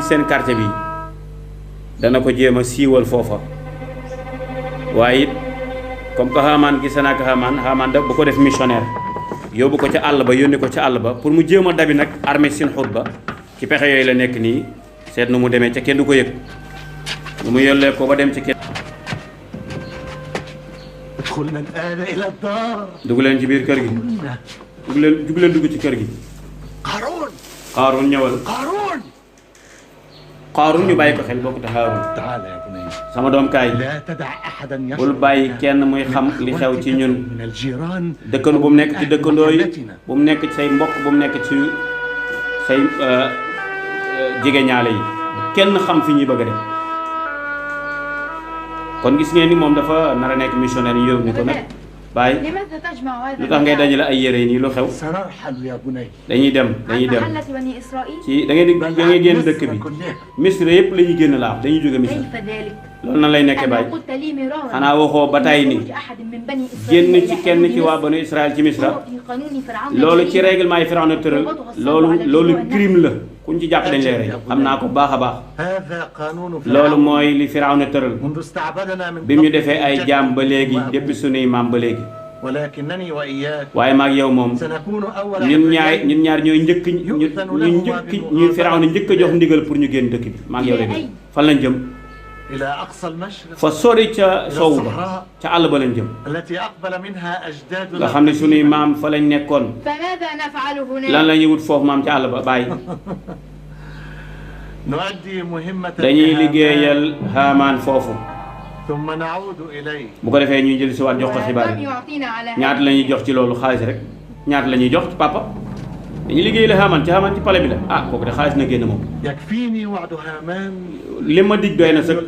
seen quartier bi dana ko jéem a siiwal foofa waaye it comme que Haamaan gis naa ko Haamaan da bu ko def missionnaire yóbbu ko ca àll ba yónni ko ca àll ba pour mu jéem a dabi nag armée Sinxut ba ci pexe yooyu la nekk nii seet nu mu demee ca kenn du ko yëg nu mu yollee ko ba dem ci kenn dugg leen ci biir kër gi dugg leen dugg ci kër gi Qaaruun ñëwal Qaaruun ñu bàyyi ko xel bokkut ak Haaruun sama doom kaay bul bàyyi kenn muy xam li xew ci ñun dëkkandoo bu mu nekk ci dëkkandoo yi bu mu nekk ci say mbokk bu mu nekk ci say jege ñaale yi kenn xam fi ñuy bëgg a dem kon gis ngeen ni moom dafa nar a nekk missionnaire ñu yóbbu ni ko nag bàyyi lu tax ngay dajale ay yére yi nii lu xew dañuy dem ci da ngay génn dëkk bi Misra yëpp la ñuy génn laa dañuy jóge Misra loolu nan lay nekkee bàyyi xanaa waxoo ba tey ni génn ci kenn ci waa banu Israël ci Misra loolu ci règlement yi Firawna tëral loolu crime la kuñ ci jàpp dañ lay rey xam naa ko baax a baax loolu mooy li Firawna tëral bi mu ñu defee ay jaam ba léegi depuis sunuy maam ba léegi waaye maag yow moom ñun ñaar ñooy njëkk ñu Firawna njëkk a jox ndigal pour ñu génn dëkk bi maag yow léegi fan lañ jëm fa sori ca sowu ba ca àll ba lañ jëm nga xam ne sunuy maam fa lañ nekkoon lan la ñuy wut foofu maam ca àll ba bàyyi dañuy liggéeyal Haamaan foofu bu ko defee ñuy jël si waat jox ko xibaar yi ñaata la ñuy jox ci loolu xaalis rek ñaata la ñuy jox ci papa dañuy liggéey la Haamaan ci pale bi la ah kooku de xaalis na génn moom li ma dig doy na sëkk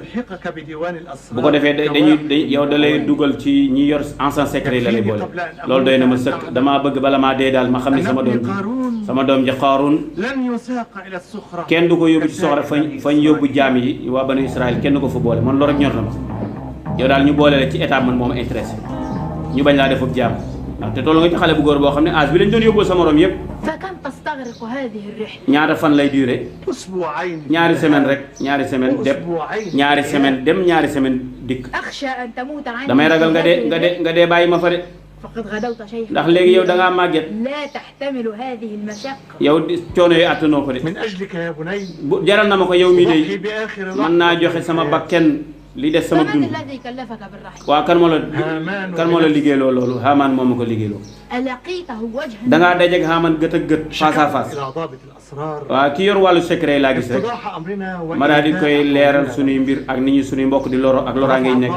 bu ko defee dañuy yow da lay dugal ci ñi yor agent secret la lay boole loolu doy na ma sëkk damaa bëgg bala maa dee daal ma xam ne sama doom ji Qaaruun kenn du ko yóbbu ci soxra fañ yóbbu jaam yi waa banu Israël kenn du ko fa boole man loolu rek ñor na ma yow daal ñu boole la ci état man moo ma intéressé ñu bañ laa defub jaam ndax te toll nga ci xale bu góor boo xam ne âge bi lañ doon yóbboo sa morom yëpp ñaata fan lay duré ñaari semaine rek ñaari semaine dem ñaari semaine dikk damay ragal nga dee bàyyi ma fa de ndax léegi yow da ngaa màgget yow coono yooyu attanoo ko de bu jaral na ma ko yow mii de mën naa joxe sama bakken li des sama dund waaw kan moo la liggéeyloo loolu Haamaan moo ma ko liggéeyloo da ngaa dajeeg Haamaan gët ak gët face à face waaw ki yor wàllu secret laa gis rek ma daal di koy leeral sunuy mbir ak nit ñi sunuy mbokk di loro ak loraa ngay nekk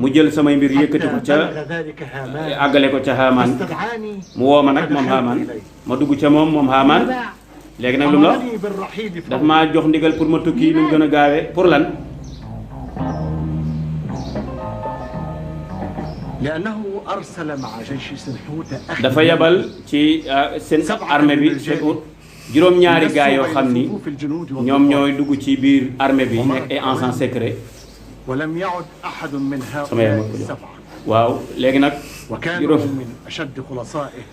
mu jël samay mbir yëkkati ko ca àggale ko ca Haamaan mu woo ma nag moom Haamaan ma dugg ca moom Haamaan léegi nag lu mu la daf maa jox ndigal pour ma tukki lu mu gën a gaawee pour lan dafa yabal ci seen armée bi juróom-ñaari gaa yoo xam ni ñoom ñooy dugg ci biir armée bi nekk ay agents secret sama yaay waaw léegi nag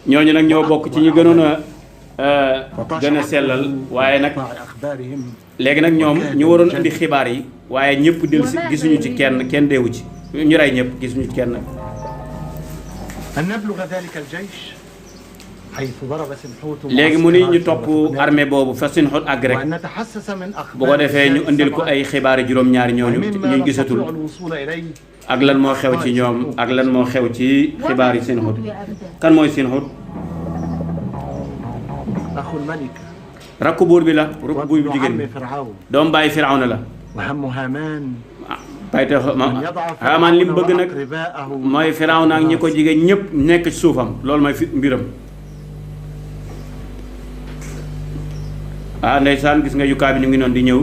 ñooñu nag ñoo bokk ci ñi gënoon a gën a sellal waaye nag léegi nag ñoom ñu waroon indi xibaar yi waaye ñëpp del si gisuñu ci kenn deewu ci ñu rey ñëpp gisuñu ci kenn léegi mu ni ñu topp armée boobu fa Sinxut àgg rek bu ko defee ñu indil ko ay xibaari juróom-ñaari ñooñu ñu gisatul ak lan moo xew ci ñoom ak lan moo xew ci xibaari Sinxut kan mooy Sinxut rakku buur bi la rakku buur bi jigéen bi doom bàyyi Firawna la bayte Haamaan li mu bëgg nag mooy Firawna ak ñi ko jigéen ñëpp nekk ci suufam loolu mooy mbiram ndeysaan gis nga yukaa bi ñu ngi noonu di ñëw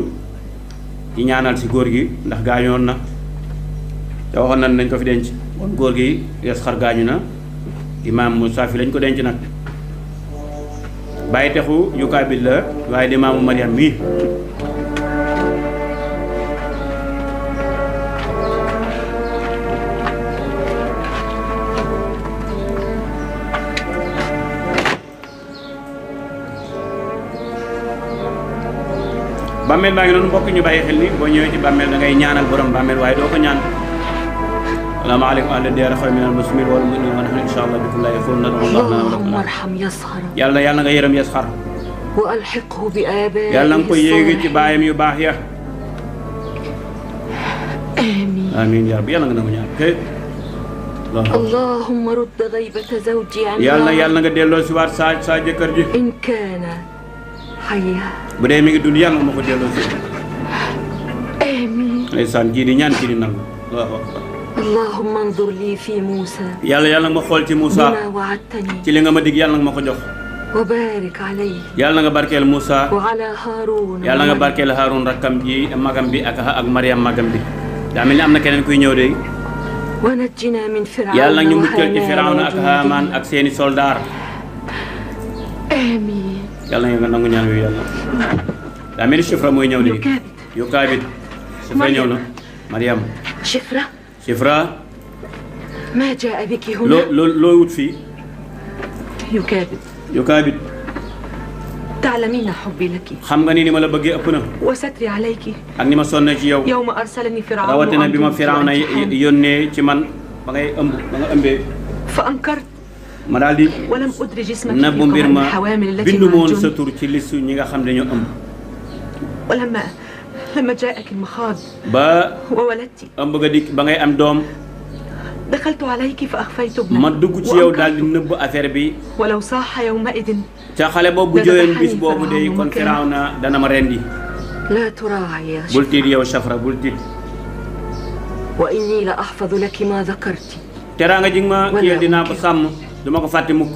di ñaanal si góor gi ndax gaañoon na te waxoon nañ nañ ko fi denc kon góor gi yes xar gaañu na imaam Muusaa fi lañ ko denc nag bàyyi texu yukaa bi la waaye di maamu Mariam mii bàmmeel baa ngi noonu mbokk ñu bàyyi xel ni boo ñëwee ci bàmmeel da ngay ñaanal borom bàmmeel waaye doo ko ñaan السلام عليكم أهل الديار خير من المسلمين والمؤمنين ونحن إن شاء الله بكم لا يكون ندعو الله لنا اللهم ارحم يسخر يلا يلا nga yërëm Yasxar وألحقه بآبائه yàlla nga ko yéegi ci baayam yu baax ya آمين amiin yaa rabbi yàlla nga nangu ñaan kay اللهم رد غيبة زوجي عن yàlla nga delloo si waat sa jëkkër ji إن كان حيا bu dee mi ngi dund yàlla nga ma ko delloo si آمين ndeysaan kii di ñaan kii di nangu Allahu akbar اللهم انظر لي في موسى yàlla nga ma xool ci Moussa بما وعدتني ci li nga ma dig yàlla nga ma ko jox وبارك عليه yàlla nga barkeel Moussa وعلى هارون yàlla nga barkeel Haroun rakkam ji magam bi ak Mariam magam bi daa mel ni am na keneen kuy ñëw de ونجنا من فرعون yàlla ñu muccal ci Firawna ak Haamaan ak seeni soldaar آمين yàlla nga nangu ñaan yu yàlla daa mel ni Shifra mooy ñëw léegi Yukaabit Shifra ñëw na Mariam شفرة Shifra ما جاء بك هنا loo wut fii يكابد Yukaabit تعلمين حبي لك xam nga ni ma la bëggee ëpp na وستري عليك ak ni ma sonne ci yow يوم أرسلني فرعون rawatina bi ma Firawna yónnee ci man ba nga ëmbee فأنكرت ma daal di ولم أدرج اسمك nëbbu mbir في ma الحوامل التي bindu moon sa معجون tur ci listu ñi nga xam dañoo ëmb لما جاءك المخاض ba وولدت ëmb nga dikk ba ngay am doom دخلت عليك فأخفيت ma ابنك dugg ci yow daal di nëbb affaire bi ولو صاح يومئذ ca xale boobu bu jooyoon bis boobu de kon Firawna dana ma rendi لا تراعي يا bul شفرة tiit yow Shafra bul tiit وإني لأحفظ لك ما ذكرت teraanga ji ma kii dinaa ko sàmm duma ko fàtte mukk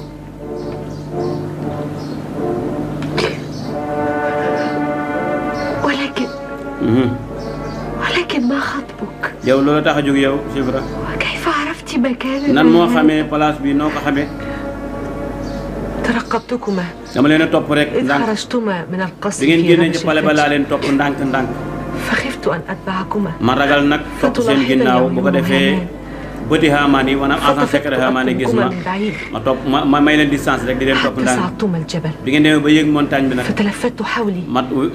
ولكن ما خطبك yow loolu tax a jóg yow Shifra وكيف عرفت مكان nan moo xamee place bi noo ko xamee ترقبتكما dama leen a topp rek إذ ndànk خرجتما من القصر bi ngeen في génnee رمش ci pale ba laa الفجر leen topp ndànk فخفت أن أتبعكما ma ragal nag topp seen ginnaaw bu ko defee bëti Haamaan yi maanaam agent secret Haamaan yi gis ma topp ma may leen distance rek di leen topp ndànk صعدتما الجبل bi ngeen demee ba yéeg montagne bi nag فتلفت حولي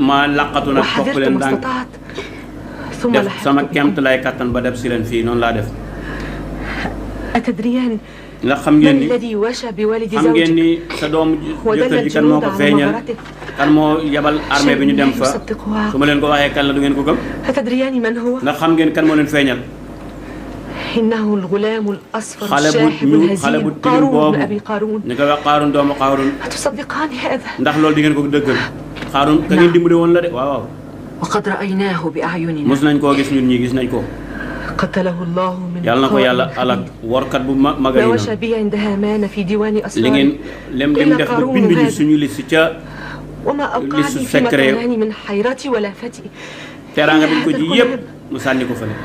ma laqatu nag topp وحذرت leen ما ndànk استطعت ثم def sama لحقت kemt lay kattan ba def si leen fii noonu laa def أتدريان ndax xam من ngeen ni الذي وشى بوالد xam ngeen زوجك ni sa doom ودل jëkkër ji kan moo الجنود ko على feeñal مغارته kan moo yabal armée bi ñu dem fa يصدقها su ma leen ko waxee kan la du ngeen ko gëm أتدريان من هو؟ ndax xam ngeen kan moo leen feeñal إنه الغلام الأصفر xale bu الشاحب ñu xale bu الهزيم tilim قارون boobu بن أبي قارون ñu koy wax Qaaruun doomu Qaaruun أتصدقان هذا؟ ndax loolu di ngeen ko dëggal Qaaruun ka ngeen dimbali woon la de waaw waaw وقد رأيناه بأعيننا mos nañ koo gis ñun ñi gis nañ ko قتله الله من yàlla na ko yàlla alak warkat bu magari ما na وشى بي عند هامان في ديوان li ngeen أسرار lim def ba bind ñu suñu liste ca وما أوقعني في secret مكانان من حيرتي ولا فتي teraanga bi ñu ko ji yëpp mu sànni ko fële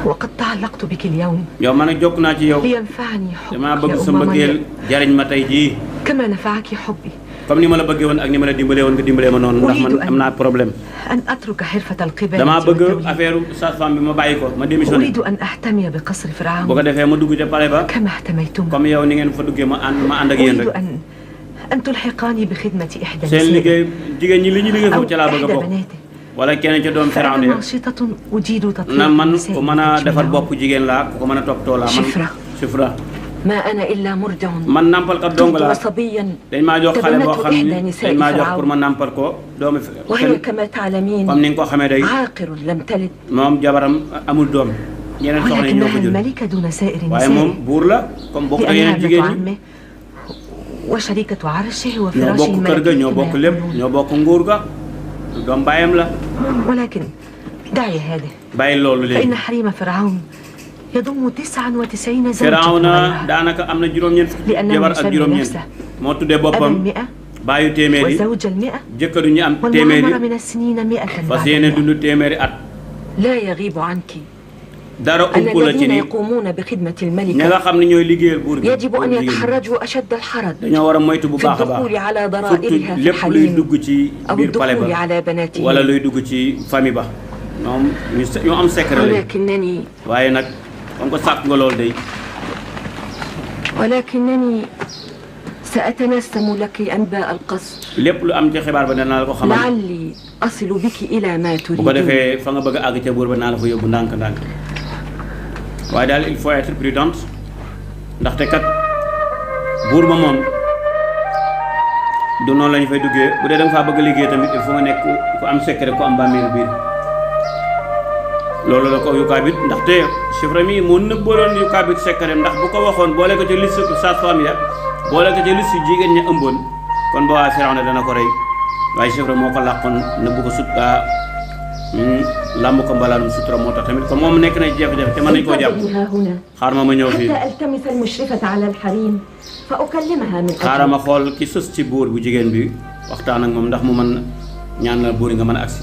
وقد تعلقت بك اليوم yow man nag jokk naa ci yow لينفعني damaa حبك bëgg يا sa أم mbëggeel مريم jariñ ma tey jii كما نفعك حبي comme ni ma la bëggee woon ak ni ma la dimbalee woon nga dimbalee ma noonu ndax man am naa problème أن أترك حرفة القبالة damaa bëgg والتوحيد. affaire sage-femme bi ma bàyyi ko ma démissionné أريد أن أحتمي بقصر bu ko فرعون defee ma dugg ca palais ba كما احتميتم comme yow ni ngeen fa duggee ma ànd ak yéen أريد rek أن تلحقاني بخدمة إحدى seen نسائه liggéey jigéen ñi li ñu liggéey أو foofu ca laa bëgg a إحدى bokk بناته wala kenn ca doom Firawna فأنا ya ناشطة أجيد na تطبيق man النساء ku mën a defar التي bopp jigéen laa ku ko mën a toppatoo laa man Shifra. Shifra ما أنا إلا مرضع man nampal kat dong كنت laa صبيا dañ maa jox xale boo xam ni إحدى نساء dañ maa jox فرعون. pour ma nampal ko doomi وهي كما تعلمين comme ni nga ko xamee day عاقر لم تلد moom jabaram amul doom ñeneen soxna yi ñoo ko ولكنها jël الملكة دون سائر waaye moom النساء buur la comme bokk ak لأنها yeneen ابنة jigéen ñi عمه وشريكة عرشه ñoo وفراشه bokk kër ga ñoo bokk الملكي lépp ñoo bokk nguur ga doom bàyyam la ولكن دعي هذا bàyyi loolu léegi فإن حريم فرعون يضم 99 زوجة Firawna غيرها daanaka am na juróom-ñeent fukki لأنه jabar ak يسمي juróom-ñeent نفسه moo tuddee أبا boppam 100 bàyyu téeméeri وزوج 100 jëkkëru ñu am والمعمر téeméeri من السنين 100 fas بعد yéene 100. dund téeméeri at لا يغيب عنك dara أن ump la ci الذين ni يقومون بخدمة ña الملكة nga xam ne ñooy liggéeyal buur gi يجب أن buur jigéen ñi. يتحرجوا أشد الحرج dañoo war a moytu bu في baax a baax الدخول على surtout ضرائرها في lépp luy الحريم dugg ci أو biir palais الدخول ba على بناتهم wala luy dugg ci famille ba ñoom ñu am secret lañ ولكنني waaye nag comme ko sàkk nga loolu day سأتنسم لك أنباء القصر lépp lu am ci xibaar ba danaa la ko xamal لعلي أصل بك إلى ما bu ko تريدون defee fa nga bëgg a àgg ca buur ba naa la fa yóbbu ndànk-ndànk waaye daal il faut être prudente ndaxte kat buur ba moom du noonu la ñu fay duggee bu dee da nga faa bëgg a liggéey tamit il faut nga nekk ku am secret ku am bàmmeelu biir loolu la ko yukaabit ndaxte chiffre mi moo nëbbaloon yukaabit secret ndax bu ko waxoon boole ko ci liste sage-femme ya boole ko ci liste jigéen ña ëmboon kon ba waa Firawna dana ko rey waaye chiffre moo ko làqoon nëbb ko sut làmb ko mbalaanum sutura moo tax tamit comme moom nekk na jafe-jafe te mën nañu koo jàpp xaar ma ñëw fii حتى ألتمس المشرفة على الحريم فأكلمها من xaaral أجل ma xool ki sës ci buur bu jigéen bi waxtaan ak moom ndax mu mën ñaan la buur yi nga mën a agsi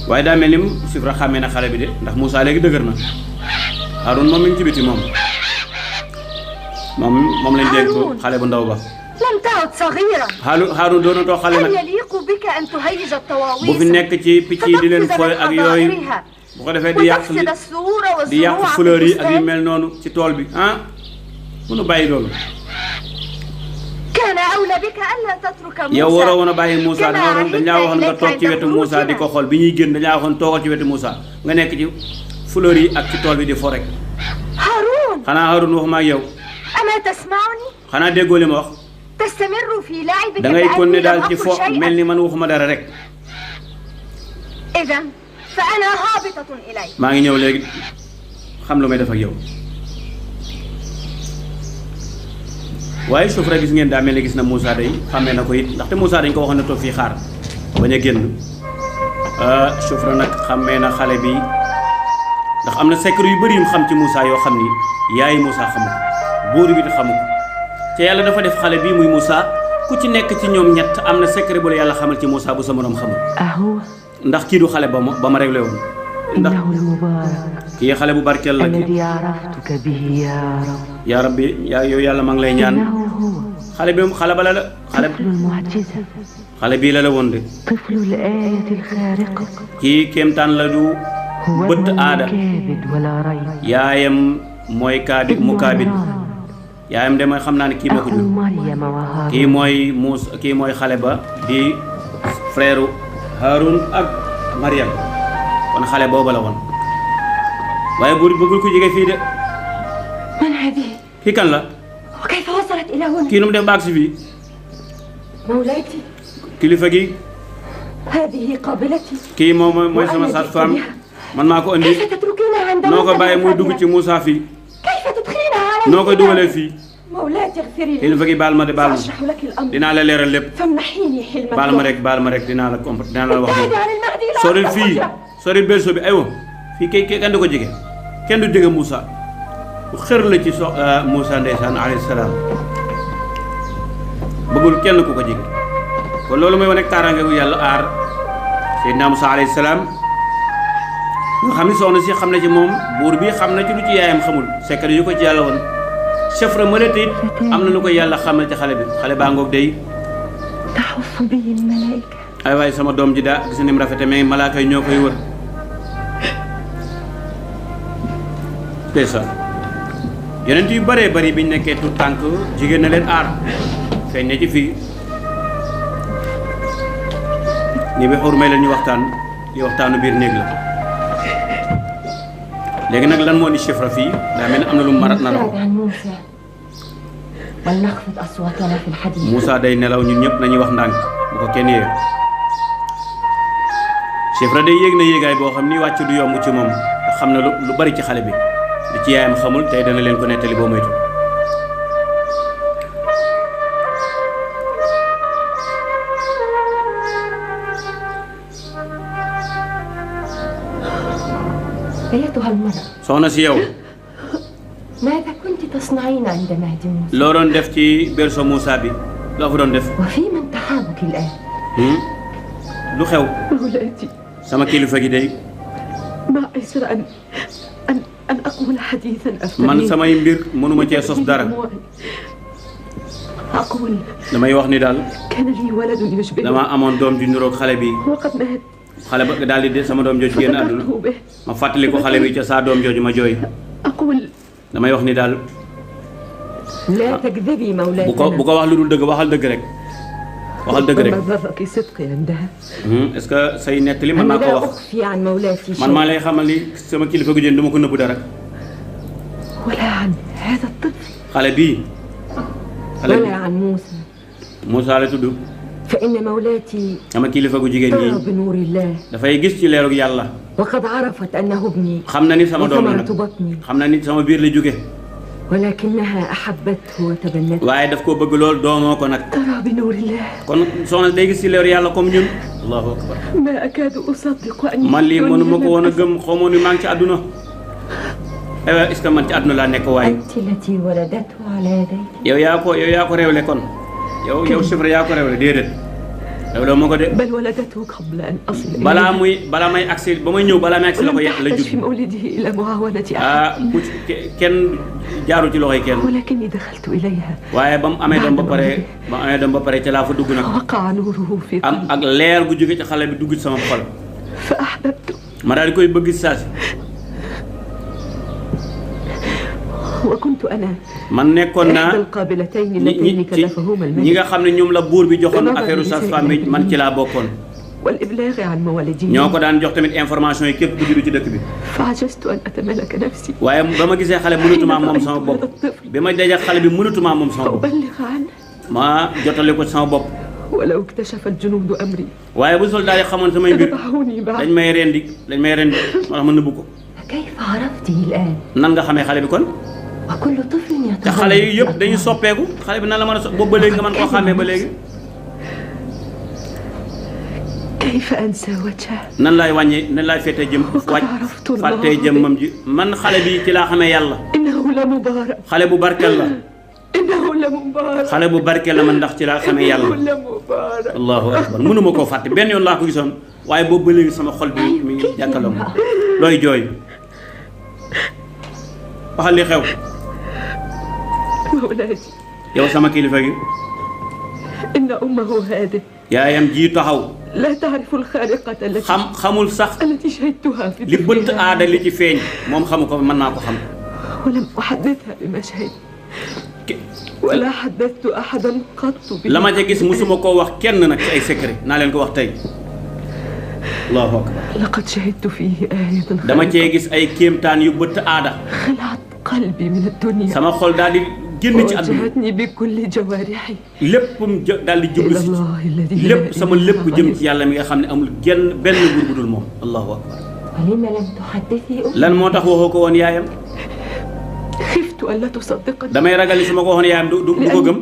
waaye daa mel ni Sifra xàmmee na xale bi de ndax Moussa léegi dëgër na Haroun moom mi ngi ci biti moom lañ dénk xale bu ndaw ba لم تعد صغيرا Haroun doonatoo xale nag هل يليق بك أن تهيج bu fi الطواويس nekk ci picc yi di leen fooy ak yooyu bu ko defee وتفسد السرور di yàq والزروع في fleur yi ak yu البستان mel noonu ci tool bi ah mënu bàyyi loolu كان أولى بك ألا تترك yow موسى waroo woon a bàyyi Moussa da nga waroon dañ laa waxoon nga toog ci wetu Moussa di ko xool bi ñuy génn dañ laa waxoon toogal ci wetu Moussa nga nekk ci fleur yi ak ci tool bi di fo rek هارون xanaa Haroun waxuma ak yow أما تسمعني؟ xanaa déggoo li ma wax تستمر في لعبك da ngay kon ne كأني daal لم ci fo أقل mel شيئا ni man waxuma dara rek إذا فأنا هابطة إليك maa ngi ñëw léegi xam lu may def ak yow waaye suuf rek gis ngeen daa mel ni gis na Moussa day xàmmee na ko it ndaxte Moussa dañ ko waxoon ne toog fii xaar bañ a génn suuf ra nag xàmmee na xale bi ndax am na secret yu bëri yu mu xam ci Moussa yoo xam ni yaayi Moussa xamu ko buur bi te xamu ko te yàlla dafa def xale bi muy Moussa ku ci nekk ci ñoom ñett am na secret bu la yàlla xamal ci Moussa bu sa morom xamul أهو ndax kii du xale ba ma réglé woon ndax إنه المبارك kii xale bu barkeel la kii الذي عرفتك به يا رب yaa rabbi yaa yow yàlla maa ngi lay ñaan إنه هو xale bi xale bala la xale طفل المعجزة xale bii la la woon de طفل الآية الخارقة kii kéemtaan la du هو bët ابن aada كابد ولا ريب yaayam mooy kaabit mu kaabit yaayam de mooy xam naa ne kii moo ko أخو jur مريم kii وهارون mooy kii mooy xale ba di frère Haroun ak Mariam kon xale booba la woon waaye buur bëggul ko jege fii de من هذه؟ kii kan la وكيف وصلت إلى هنا؟ kii nu mu def baag si fii مولاتي kilifa gi هذه قابلتي kii moom mooy sama sage-femme man maa ko andi كيف تتركينها عند noo ko موسى bàyyi muy dugg ci بمفردها؟ Moussa fii كيف تدخلينها على noo koy dugalee fii مولاتي اغفري لي kilifa gi baal ma de baal ma سأشرح لك الأمر dinaa la leeral lépp فامنحيني حلما baal ma rek dinaa la wax ابتعدي moom عن المهدي لا soril أبقى fii فجرة. soril berceau bi aywa fii kay kenn du ko jege kenn du jege Moussa ku xër la ci Moussa ndeysaan alayhi salaam bëggul kenn ku ko jege kon loolu mooy wane kaaraange gu yàlla aar Seydina Moussa alayhi salaam nga xam ni soxna si xam na ci moom buur bi xam na ci lu ci yaayam xamul secret yu ko ci yàlla woon chefre mënate it am na lu ko yàlla xamal ci xale bi xale baa ngoog day تحف به الملائكة ay waaye sama doom ji daa gis ni mu rafete mais malaaka yi ñoo koy wër ndeysaan yonent yu bëree bëri biñ nekkee tout tànk jigéen na leen aar feeñ ne ci fii ñi bi xur may leen ñu waxtaan li waxtaanu biir néeg la léegi nag lan moo ni chiffre fii daa mel ni am na lu mu marat na la نبتعد عن موسى ولنخفض أصواتنا في الحديث Moussa day nelaw ñun ñëpp nañuy wax ndànk bu ko kenn yéeg chiffre day yéeg na yéegaay boo xam ni wàcc du yomb ci moom te xam na lu bari ci xale bi li ci yaayam xamul tey dana leen ko nettali boo moytu أيتها المرأة soxna si yow ماذا كنت تصنعين عند مهدي موسى؟ loo doon def ci berceau Moussa bi loo fa doon def وفيما امتحانك الآن؟ lu xew مولاتي sama kilifa gi day ما أيسر أن أقول حديثا man أفتريه samay mbir mënuma cee sos dara أقول damay wax ni daal كان لي ولد يشبه dama amoon doom ju niroog xale bi وقد مات xale ba daal di sama doom jooju génn àdduna فذكرته به ma fàttali ko xale bi ca saa doom jooju ma jooy أقول damay wax ni daal لا تكذبي مولاي. bu ko wax lu dul dëgg waxal dëgg rek. waxal dëgg rek. ظفرك صدقي عندها. est-ce que say nettali mën naa ko wax. لا أخفي عن مولاتي شيء. man maa lay xamal ni sama kilifa gu jigéen du ma ko nëbbu dara. ولا عن هذا الطفل. xale bii. ولا عن موسى. Moussa la tudd. فإن مولاتي sama kilifa gu jigéen ترى ñi بنور الله. dafay gis ci leerug yàlla. وقد عرفت أنه ابني. xam na ni sama doom la nag وثمرة بطني. xam na ni sama biir la jóge. ولكنها أحبته وتبنته. waaye daf koo bëgg lool doomoo ko nag. ترى بنور الله. kon soxna day gis ci leeru yàlla comme ñun. allahu akbar. ما أكاد أصدق أني man lii mënuma ko woon a gëm xamoon ni maa ngi ci àdduna. est ce que man ci àdduna laa nekk waaye. أنت التي ولدته على يديك. yow yaa ko réewle kon. yow Chifra yaa ko réewle déedéet. réewle moo ko de. بل ولدته قبل أن أصل إليه. balaa may agsi ba may ñëw balaa may agsi la ko la ولم تحتج jur. في مولده إلى معاونة أحد. bu kenn jaaru ci loxoy kenn. ولكني دخلت إليها. waaye ba mu amee doom ba pare ca laa fa dugg nag. وقع نوره في am قلبي. ak leer gu jóge ci xale bi dugg ci sama xol. فأحببته. ma daal di koy bëgg saa si. وكنت أنا man nekkoon naa إحدى القابلتين اللتين كلفهما ñi nga الملك. xam ne ñoom la buur bi joxoon affaire sage-femme bi man ci laa bokkoon. والإبلاغ عن موالديه. ñoo ko daan jox tamit information yi képp ku juddu ci dëkk bi. فعجزت أن أتملك نفسي. waaye ba ma gisee xale mënatumaa moom sama bopp bi ma daje xale bi mënatumaa moom sama bopp فأبلغ عنه. ma jotale ko sama bopp. ولو اكتشف الجنود أمري waaye bu soldat yi xamoon samay mbir ذبحوني بعد. dañ may rendi moo tax ma nëbbu ko. كيف عرفته الآن؟ nan nga xamee xale bi kon. وكل طفل te xale yi yëpp dañuy soppeeku xale bi nan la mën a boobu ba léegi nga mën koo xàmmee ba léegi. كيف أنسى وجهه؟ nan laay wàññi nan laay féetee jëm fàttee jëmmam ji man xale bi ci laa xamee yàlla. إنه لمبارك. xale bu barkeel la. إنه لمبارك. xale bu barkeel la man ndax ci laa xamee yàlla. إنه لمبارك. allahu akbar mënuma koo fàtte benn yoon laa ko gisoon waaye boobu ba léegi sama xol bi mi ngi jàkkaarloo ma looy jooy waxal li xew. مولاي yow sama kilifa gi. إن أمه هذه yaayam ji taxaw. لا تعرف الخارقة xamul sax التي شهدتها في li bëtt aada li ci feeñ moom xamu ko mën naa ko xam. ولم أحدثها بمشهد ولا حدثت أحدا قط به. la ma ca gis musuma koo wax kenn nag ci ay secret naa leen ko wax tey. allahu akbar. لقد شهدت فيه آية dama cee gis ay kéemtaan yu bëtt aada. خلعت قلبي من الدنيا. sama xol daal di génn ci àdduna. وجهتني بكل جوارحي léppam daal di jublu إلى si الله الذي lépp sama lépp jëm ci yàlla mi nga xam ne amul genn benn buur bu dul moom allahu akbar. ولم لم تحدثي أمي؟ lan moo tax waxoo ko woon yaayam. خفت ألا تصدقني. damay ragal ni su ma ko waxoon yaayam du ko gëm.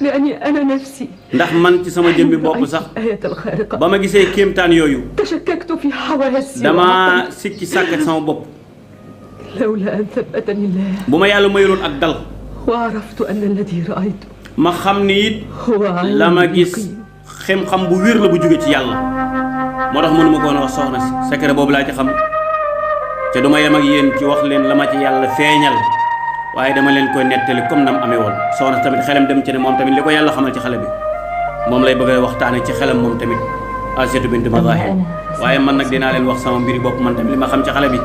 لأني أنا نفسي ndax man ci sama jëmmi bopp sax آية الخارقة ba ma gisee kéemtaan yooyu تشككت في حواسي dama sikki sàkk sama bopp. لولا أن ثبتني الله bu ma yàlla mayuloon ak dal وعرفت أن الذي رأيته ma xam ni it هو la ma علم gis يقين. xam-xam bu wér la bu jóge ci yàlla moo tax mënuma ko woon wax soxna si secret boobu laa ci xam te duma yem ak yéen ci wax leen la ma ci yàlla feeñal waaye dama leen koy nettali comme nam amee woon soxna tamit xelam dem ci ne moom tamit li ko yàlla xamal ci xale bi moom lay bëgg a waxtaane ci xelam moom tamit Asiyatu bint Mazahib waaye man nag dinaa leen wax sama mbiri bopp man tamit li ma xam ci xale bi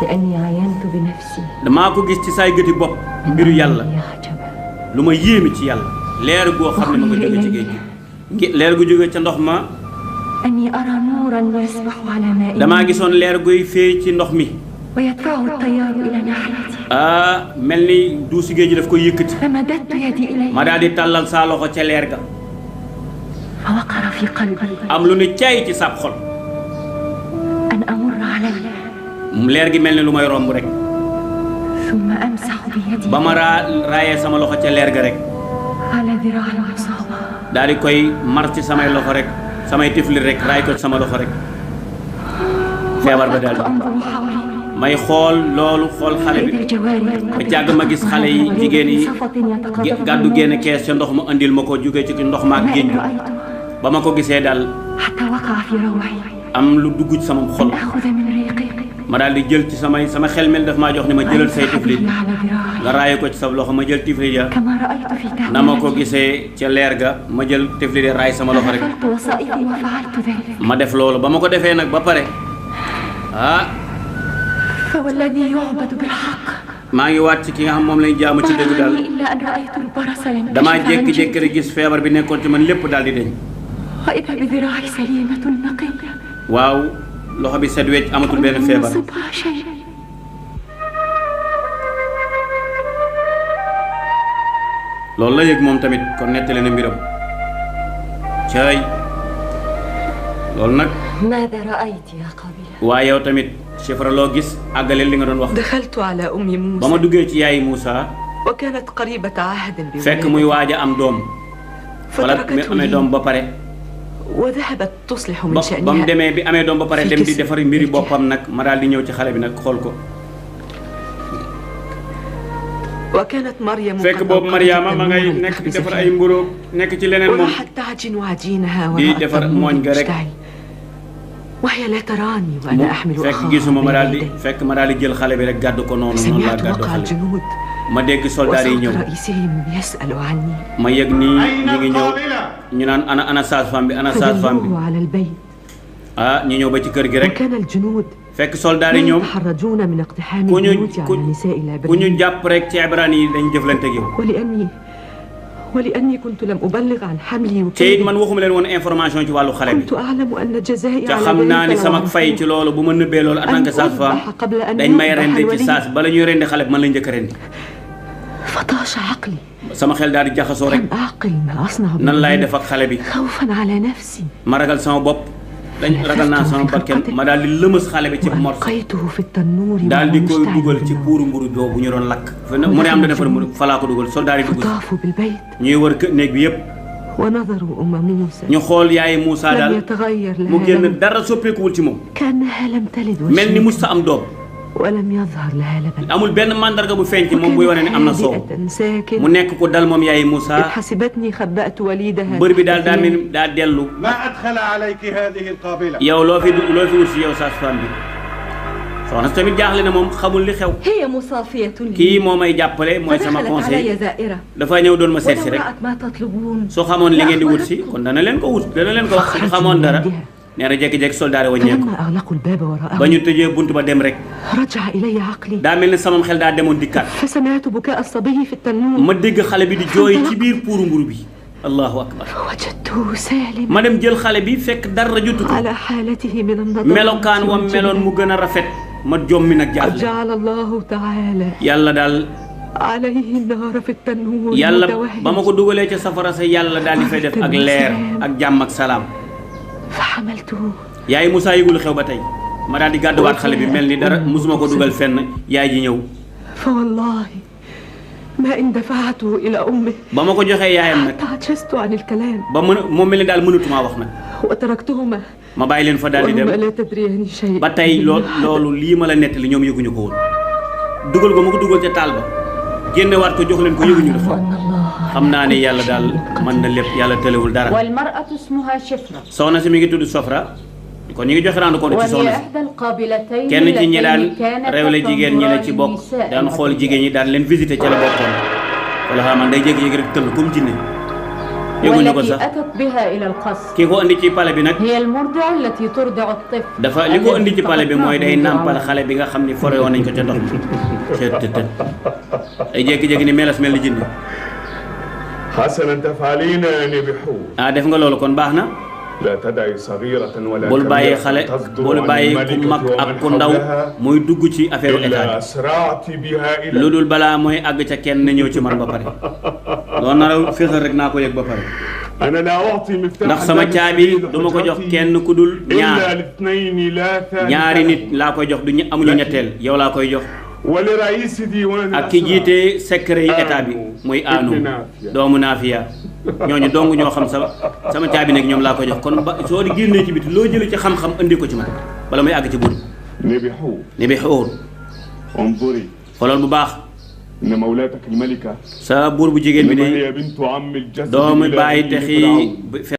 لأني عاينت بنفسي damaa ko gis ci saay gëti bopp mbiru yàlla يعجبا lu ma yéeme ci yàlla leer goo xam ne ma ko jóge ci géej gi leer gu jóge ca ndox ma أني أرى نورا يسبح على ماء damaa gisoon leer guy fee ci ndox mi ويدفعه التيار إلى ناحيتي mel ni duusi géej gi daf koy yëkkati فمددت يدي إليه ma daal di tàllal saa loxo ca leer ga فوقر في قلبي am lu ne caay ci sab xol أن أمر عليه leer gi mel ni lu may romb rek ثم أمسح بيدي ba ma raayee sama loxo ca leer ga rek على ذراع المصابة daal di koy mar ci samay loxo rek samay tifli rek raay ko ci sama loxo rek feebar ba daal أنظر حولي may xool loolu xool xale bi فإذا جواري ba jàgg ma gis xale yi jigéen yi gàddu génn kees ca ndox ma andil ma ko jóge ci ndox ma ak géej gi ba ma ko gisee daal حتى وقع في روعي am lu dugg ci sama xol أخذ من ريقي ma daal di jël ci sama xel mel daf maa jox ni ma jëlal say tiflit على ذراعي nga raaye ko ci sa loxo ma jël tiflit ya كما رأيت في na ma ko تهويلتي gisee ca leer ga ma jël tiflit ya raay sama loxo rek فقلت وصائفي وفعلت ذلك ma def loolu ba ma ko defee nag ba pare فوالذي يعبد بالحق maa ngi waat ci ki nga xam moom lañ jaamu ci dëgg daal إلا أن رأيت البرص ينكشف damaa عن jékki-jékki جلدي rek gis feebar bi nekkoon ci man lépp daal di deñ وإذا بذراعي سليمة نقية waaw loxo bi set wecc amatul benn ولم feebar يصبها شيء loolu la yëg moom tamit kon nettali na mbiram caay loolu nag ماذا رأيت يا قابلة؟ waaye yow tamit chefra loo gis àggaleel li nga doon wax دخلت على أم ba ma موسى duggee ci yaayi Moussa وكانت قريبة عهد fekk muy waaj a am doom wala mi amee doom ba pare وذهبت تصلح من ba mu شأنها demee bi amee doom ba pare dem di defar mbiri boppam nag ma daal di ñëw ci xale bi nag xool ko وكانت مريم fekk boobu Mariama ma ngay nekk di defar ay mburu nekk ci leneen moom وراحت تعجن عجينها di وراء defar التنور mooñ ga rek المشتعل وهي لا تراني وأنا أحمل fekk أخاها gisuma ma daal di بين يدي fekk ma daal di jël xale bi rek gàddu ko noonu noonu laa سمعت gàddu وقع xale الجنود ma dégg soldaar yi وصوت ñëw رئيسهم يسأل عني ma yëg nii ñi ngi ñëw ñu naan ana sage-femme bi ana sage-femme bi فدلوه على البيت ah ñu ñëw ba ci kër gi rek وكان الجنود fekk soldaar لا yi ñoom يتحرجون من اقتحام ku ñu البيوت على النساء ku ñu العبريين jàpp rek ci ibraan yi dañ jëflante ak yow ولأني كنت لم أبلغ عن حملي te it وكيدي man waxuma leen woon information ci wàllu xale bi كنت أعلم أن جزائي te على xam naa ni ذلك sama لو fay ci loolu bu ma nëbbee loolu en tant que sage-femme قبل أن dañ may يذبح rendi ci الولي saas bala ñuy rendi xale bi man lañ njëkk a rendi فطاش عقلي sama xel daal di jaxasoo rek لم أعقل ما أصنع nan laay بالولي def ak xale bi خوفا على نفسي ma ragal sama bopp dañ ragal naa sama bakken ma daal di lëmës xale bi ci morso وألقيته في التنور daal di koy مشتعل dugal ci بالنار. puuru mburu boobu ñu doon lakk mu ne am na defar mu falaa ko dugal soldaar yi dugg فطافوا بالبيت ñuy wër néeg bi yëpp ونظروا أم موسى ñu xool yaayi Moussa لم daal يتغير mu لها génn لون dara soppeekuwul ci moom كأنها لم تلد mel ni وشيئا musta am doom ولم يظهر لها لبن amul benn mandarga bu feeñ ci moom buy wane ne am na soow هادئة ساكن mu nekk ko dal moom yaayi Moussa إذ حسبتني خبأت وليدها bër bi daal تحت ثيابي. daa dellu ما أدخل عليك هذه القابلة yow loo fi wut si yow sage-femme bi soxna si tamit jaaxle na moom xamul li xew هي مصافية kii moo may jàppale mooy sama فدخلت conseil علي زائرة dafa ñëw doon ma seet si ولو rek رأت ما تطلبون soo xamoon li ngeen di wut si kon dana leen ko wut dana leen ko wax su xamoon dara nee na jékki-jékki soldaar yi wàññeeku فلما أغلقوا الباب ba وراءهم ñu tëjee bunt ba dem rek رجع إلي عقلي daa mel ni sama xel daa demoon dikkaat فسمعت بكاء الصبي في التنور ma dégg xale bi di jooy ci biir puuru mburu bi allahu akbar وجدته سالما ma dem jël xale bi fekk dara jotu ko على حالته من النظر melokaan wa meloon mu gën a rafet ma jommi nag jaaxle جعل الله تعالى yàlla daal عليه النار في التنور yàlla متوهج ba ma ko dugalee ca safara sa yàlla daal di fay def ak leer ak jàmm ak salaam فحملته yaay Moussa yëgul xew ba tey ma daal di gàdduwaat xale bi mel ni dara musuma ko dugal fenn yaay ji ñëw فوالله ما إن دفعته إلى أمه ba ma ko joxee yaayam nag حتى عجزت عن الكلام ba mën moom mel ni daal mënatumaa wax nag وتركتهما ma bàyyi leen fa daal di dem وهما لا تدريان شيء ba tey loolu lii ma la nettali ñoom yëguñu ko woon dugal ko ma ko dugal ca taal ba génnewaat ko jox leen ko yëguñu la أعلم أن الله xam naa ne yàlla daal mën na lépp yàlla tëlewul dara والمرأة اسمها شفرة soxna si mi ngi tudd Sofra kon ñu ngi joxe rendre compte ci وهي soxna si إحدى القابلتين kenn ci ñi daan اللتين كانت réewle jigéen ñi la ci bokk النساء daan xool jigéen ñi daan leen visité ca la bokkoon wala xam man day jékki-jékki rek tëll comme jinne yëguñu ko والتي sax أتت بها إلى القصر kii ko indi ci pale bi nag هي المرضعة التي ترضع الطفل dafa li ko indi ci pale bi mooy day nàmpal xale bi nga xam ni fore woon nañ ko ca ndox mi tët ay jékki-jékki ni melas mel ni jinne حسنا تفعلين يا نبحور ah def nga loolu kon baax na لا تدعي صغيرة ولا bul bàyyi كبيرة xale تصدر bul عن bàyyi ku الملكة mag ak ومن ku ndaw حولها muy dugg ci affaire état إلا أسرعت بها bi lu إلى dul balaa mooy àgg ca kenn na ñëw ci man ba pare loolu nar a féexal rek naa ko yëg ba pare أنا لا أعطي مفتاح ndax sama caabi du ma ko jox kenn ku dul إلا ñaar الاثنين لا ثالث ñaari nit laa koy jox du amuñu ñetteel yow laa koy jox ولرئيس ديوان ak ki jiite secret yi état bi muy aanu doomu naafiya ñooñu dong ñoo xam sama caabi nag ñoom laa koy jox kon ba soo di génnee ci biti loo jëlee ci xam-xam indi ko ci man bala muy àgg ci buur نبحور ni bi xóor انظري xoolal bu baax إن مولاتك الملكة sa buur bu jigéen bi إنما de هي بنت عم الجسد doomu الإلهي bàyyi لفرعون. texi